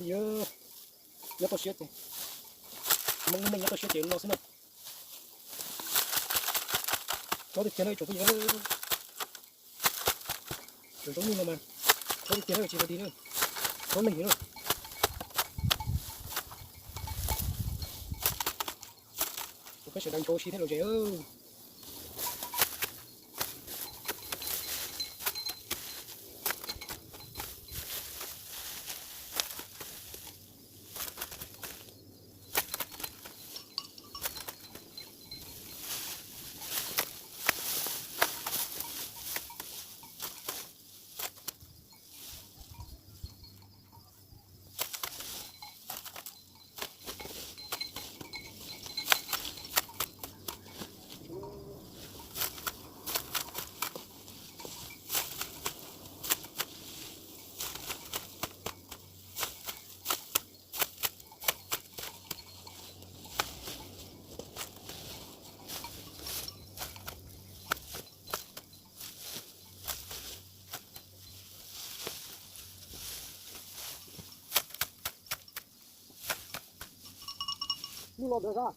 Yog, nyob toj siab ces, Hmoob neej nyob toj siab ces no xwb na. Tsob tiag tiag na, tsoom phooj ywg. Tsob nyuj no mas, tsob tiag tiag na, tsis yog dig na, tsob neeg na. Kuv peb sawv daws nchuav ua si thiab lom zem. Nyuj los ntawd sas.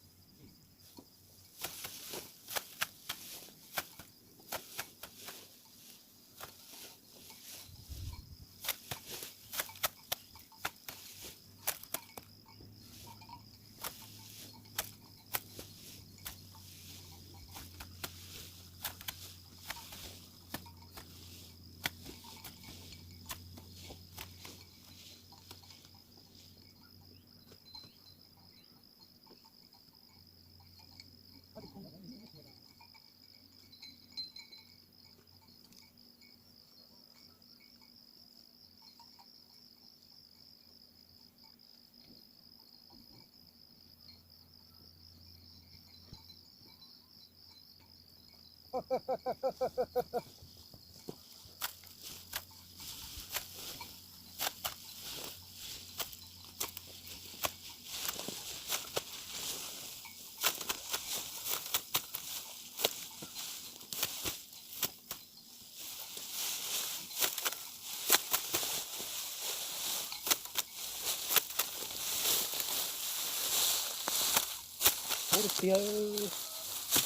Qhuav tiag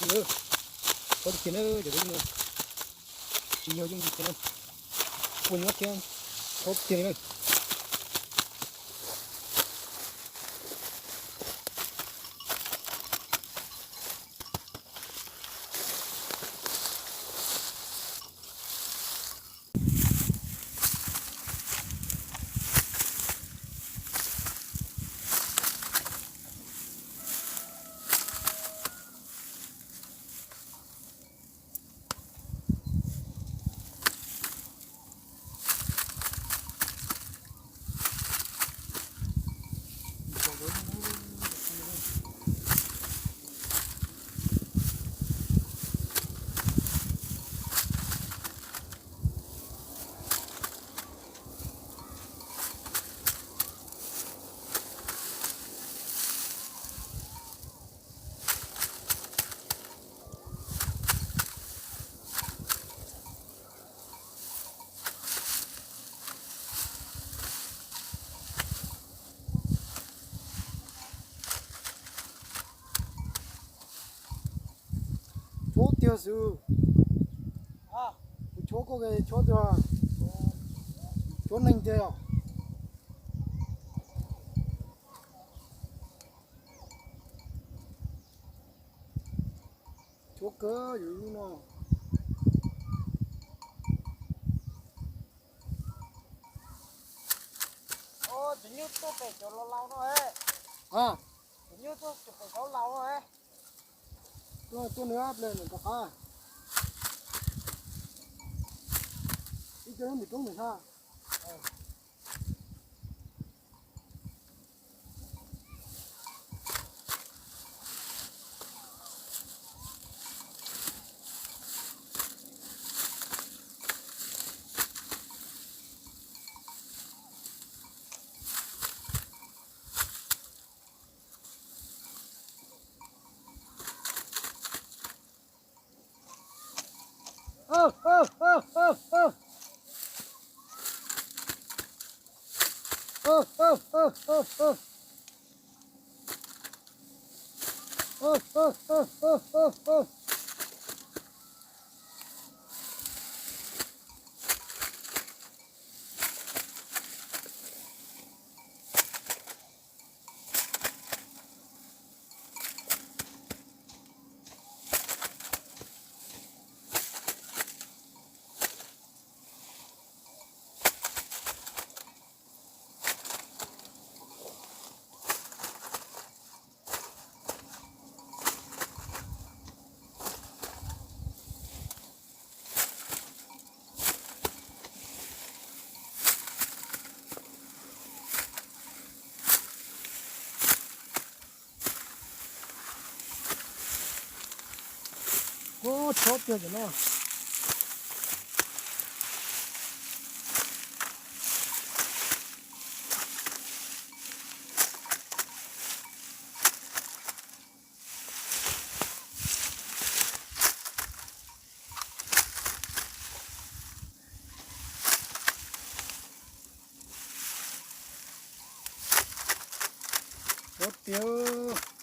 tiag, qhuav tiag tiag na, cov phooj ywg, tsis yog yooj yim thiab na, kua nyuab thiab, qhuav tiag tiag na. Tshuab tiag xwb. Kuv tshuab koj, tshuab tiag, tshuab neeg tiag. Tshuab kawg yus lub no. Cov nyuj tuaj pem cov laus laus no. Cov nyuj tuaj pem cov laus no. Tuaj, tuaj nws ab ple nws rov qab. Ib co nws roob nws sab. Ua tsob tiag no. Tsob tiag.